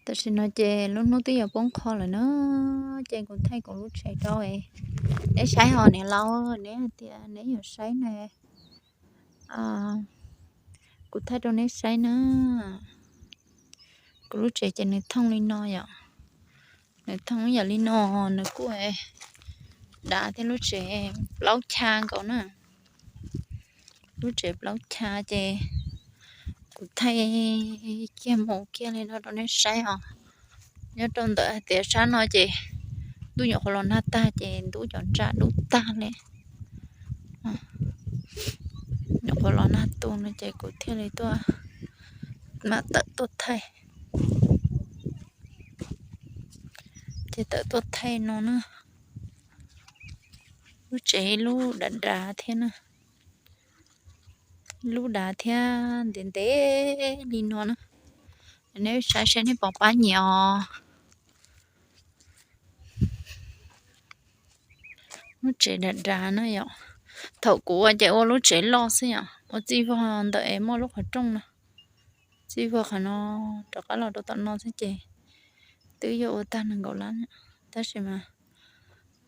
Tam sim no ces lub hnub twb yuav poob qho lawm na, ces kuv thaij kuv lub tsev rau neb saib ho niam laus, neb hais tias neb yuav saib na, kuv thaij rau neb saib na. Kuv lub tsev ces nws thooj li no yom, nws thooj yam li no, nws kuj dav thiab, lub tsev plaub chav nkaus na. Lub tsev plaub chav ces kuv thaij kiag mus kiag li no rau neb saib os. Nyob rau ntawm hais tias sab no ces ntuj nyuam qhuav los nag tag ces ntub cov ntsa dub tag li. Nyuam qhuav los nag tu no ces kuv thiaj li tuaj mam tawm tuaj thaij. Ces tawm tuaj thaij no na. Lub tsev lub dav dav thiab na, lub dav thiab ntev ntev li no na. Neb saib seb neb puas pab nyiam os. Lub tsev dav dav na yom. Thaum kuv ua ces ua lub tsev loj xwb yom, ua txij vog ntawm es muaj lub qhov rooj no, txij vog qhov no rov qab los rau tom no xwb ces twb yuav ua tag nees nkaum lab. Tab sis mas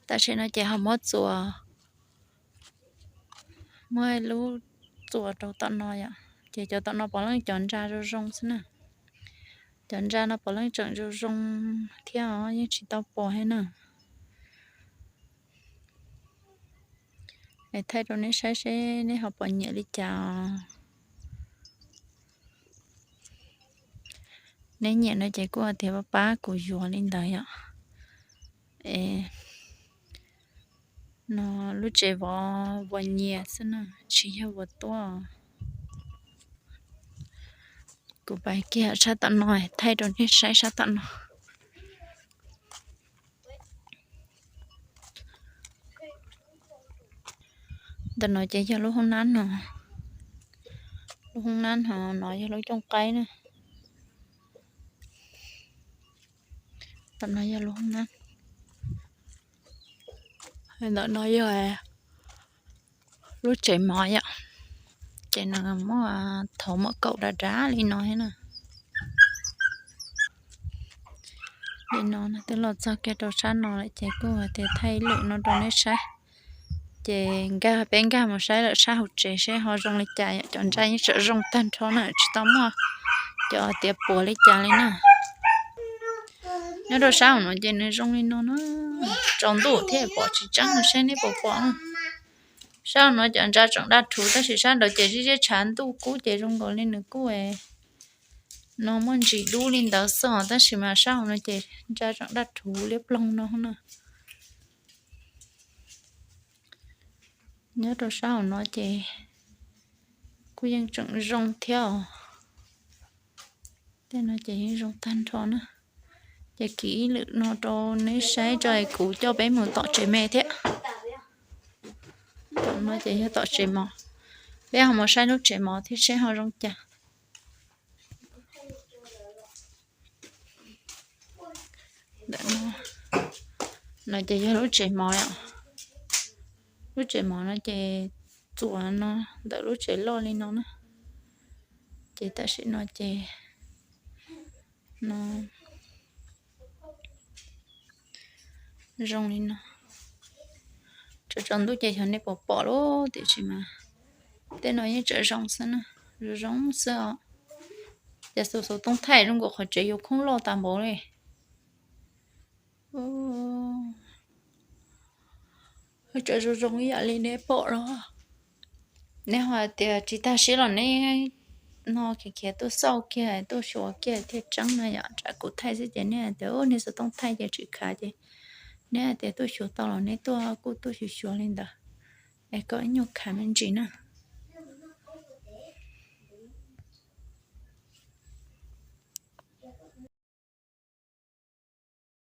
tam sim no ces ho muab txuas, muab lub txuas rau tom no yom, ces cov tom no puav leej cov ntsa zoo zoo xwb na. Cov ntsa no puav leej tseem zoo zoo thiab os, yeej tsis tau puas thiab na. Es thaij rau neb saib seb neb ho puas nyiam li cas os. Neb nyiam no ces kuj hais tias pab pab kuv yuav li ntawd yom. No lub tsev vov vuas nyias xwb na, tsis yog vuas tuaj. Kuv pais kiag sab tom no thaij rau nej saib sab tom no. Ntawm no ces yog lub hoob nab no, lub hoob nab no, no yog lub cooj qaib na. Tom no yog lub hoob nab, ntawm no yog lub tsev mov yom, ces nws muaj thauv muaj kaum dav dav li no thiab na. Li no twb los txog kiag rau sab no lawm ces kuj hais tias thaij lwm no rau neb saib. Ces nkag, peb nkag mus saib lawm sab hauv tsev seb ho zoo li cas yom, cov ntsa yeej tseem zoo tag nrho na, tsis tau muaj cov tias puas li cas li na. Nyob rau sab hauv no ces nws zoo li no na, tsaus ntuj thiaj pom tsis tseeb, seb neb puas pom. Sab hauv no cov ntsa tseem daj rhuv tab sis sab nraud ces zib ziab tshav ntuj kub ces zoo nkaus li nws kuj no muaj ntsis dub li ntawd xwb tab sis mas sab hauv no ces ntsa tseem daj rhuv liab ploog no na. Nyob rau sab hauv no ces kuj yeej tseem zoo thiab os. Tej no ces yeej zoo tag nrho na. Ces kiv ib lwm no rau neb saib tso es kuv coj peb mus tom tsev me thiab. Tom no ces yog tom tsev mov, peb ho mus saib lub tsev mov thiab seb ho zoo cas. Ntawm no, no ces yog lub tsev mov, lub tsev mov no ces txuas no ntawm lub tsev loj li no na. Ces tam sim no ces no zoo li no. Tsaus tsaus ntuj ces xyov nej puas pom lawm tiam sis mas tej no yeej tseem zoo xwb na, zoo zoo xwb os. Ces xov xov tooj thaij zoo nkaus qhov tsev yuav khoob loj tas npaum li. Tseem zoo zoo ib yam li neb pom los. Neb ho hais tias tsis tag siab los neb no khiav khiav tuaj xauj kiag tuaj xyuas kiag thiaj tseeb na yom. Tsam kuv thaij xwb ces nej hais tias nej xov tooj thaij ces tsis khav ces neb hais tias tuaj xyuas tau los neb tuaj kuj tuaj xyuas xyuas li ntawd es kom ib nyuag khav me ntsis na.